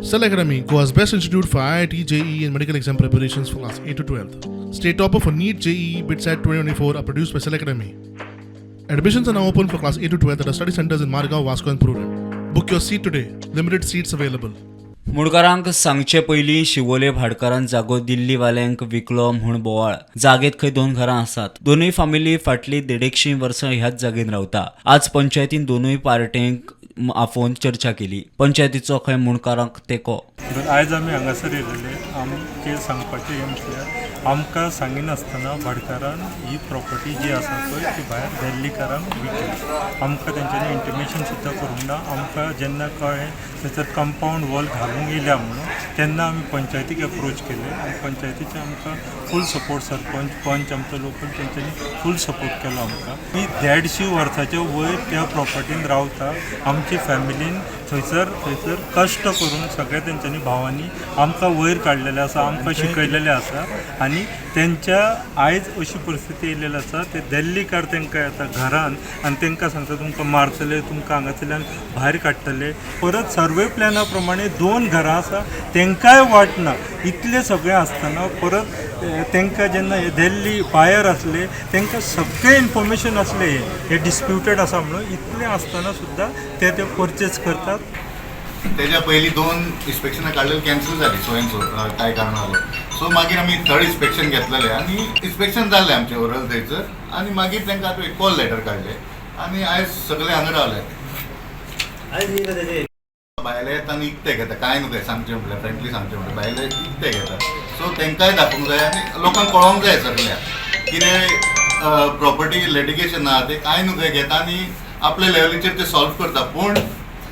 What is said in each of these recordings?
Cell Academy, Goa's best institute for IIT, JEE, and medical exam preparations for class 8 to 12. State topper for NEET, JEE, BITSAT 2024 are produced by Cell Academy. Admissions are now open for class 8 to 12 at our study centers in Margao, Vasco, and Prudent. Book your seat today. Limited seats available. मुणकारांक सांगचे पयलीं शिवोले भाटकारान जागो दिल्लीवाल्यांक विकलो म्हूण बोवाळ. जागेत खंय दोन घरां आसात. दोनूय फामिली फाटलीं देडेकशीं वर्सां ह्याच जागेन रावता. आज पंचायतीन दोनूय पार्ट्यांक आफोवन चर्चा केली. पंचायतीचो खंय मुणकारांक तेंको. आयज आमी हांगासर येयलेले, आमचें सांगपाचें हें म्हटल्यार आमकां सांगिनासतना भाटकारान ही प्रॉपर्टी जी आसा पळय ती भायर दिल्लीकारांक विकली. आमकां तेंच्यांनी इंटिमेशन सुद्दां करूंक ना. आमकां जेन्ना कळ्ळें थंयसर कंपावंड वॉल घालूंक येयल्या म्हणून, तेन्ना आमी पंचायतीक एप्रोच केलें आनी पंचायतीचे आमकां फूल सपोर्ट, सरपंच, पंच आमचो लोकल, तेंच्यांनी फूल सपोर्ट केलो आमकां. आमी 150 वर्साच्या वयर त्या प्रॉपर्टीन रावता. आमची फॅमिलीन थंयसर कश्ट करून सगळे तेंच्यांनी भावांनी आमकां वयर काडलेलें आसा, आमकां शिकयलेलें आसा. आनी तेंच्या आयज अशी परिस्थिती येयलेली आसा, ते दिल्लीकार तांकां येता घरान आनी तांकां सांगता, तुमकां मारतले, तुमकां हांगासरल्यान भायर काडटले. परत सर्वे प्लॅना प्रमाणे दोन घरां आसा, तांकांय वाट ना. इतलें सगळें आसतना परत तांकां जेन्ना हे दिल्ली बायर आसले, तांकां सगळें इन्फॉर्मेशन आसलें हें हे डिस्प्युटेड आसा म्हणून. इतलें आसतना सुद्दां ते ते परचेस करतात. तेज्या पयलीं दोन इन्स्पेक्शनां काडलेली, कॅन्सल जाली सो एन सो कांय कारणां लागून. सो मागीर आमी थर्ड इन्स्पेक्शन घेतलेलें आनी इन्स्पेक्शन जालें आमचें ओरल थंयसर आनी मागीर तांकां आतां एक कॉल लेटर काडलें आनी आयज सगळे हांगा रावले. भायले येता आनी इकते घेता. कांय न्हू, काय सांगचें म्हटल्यार, फ्रेंकली सांगचें म्हटल्यार, भायले इकते घेता. सो तांकांय दाखोवंक जाय आनी लोकांक कळोंक जाय सगळ्यांक, कितें प्रॉपर्टी लिटिगेशन आहा तें कांय न्हू, खंय घेता आनी आपल्या लेवलीचेर ते सॉल्व करता. पूण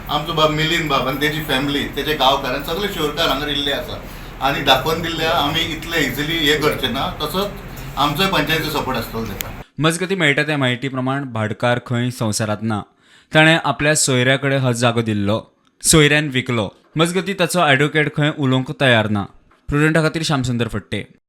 आमचो बाब मिलीन बाब आनी तेजी फॅमिली, तेजे गांवकार आनी सगळे शिवरकार हांगा येयल्ले आसा आनी दाखोवन दिल्ले आहा, आमी इतले इजिली हे करचे ना. तसोच आमचोय पंचायतीचो सपोर्ट आसतलो तेका. मजगतीं, मेळटा त्या म्हायती प्रमाण भाटकार खंय संवसारांत ना. ताणें आपल्या सोयऱ्या कडेन हो जागो दिल्लो. सोयऱ्यान विकलो. मजगतीं, ताचो एडवोकेट खंय उलोवंक तयार ना. प्रुडंटा खातीर श्यामसुंदर फट्टे.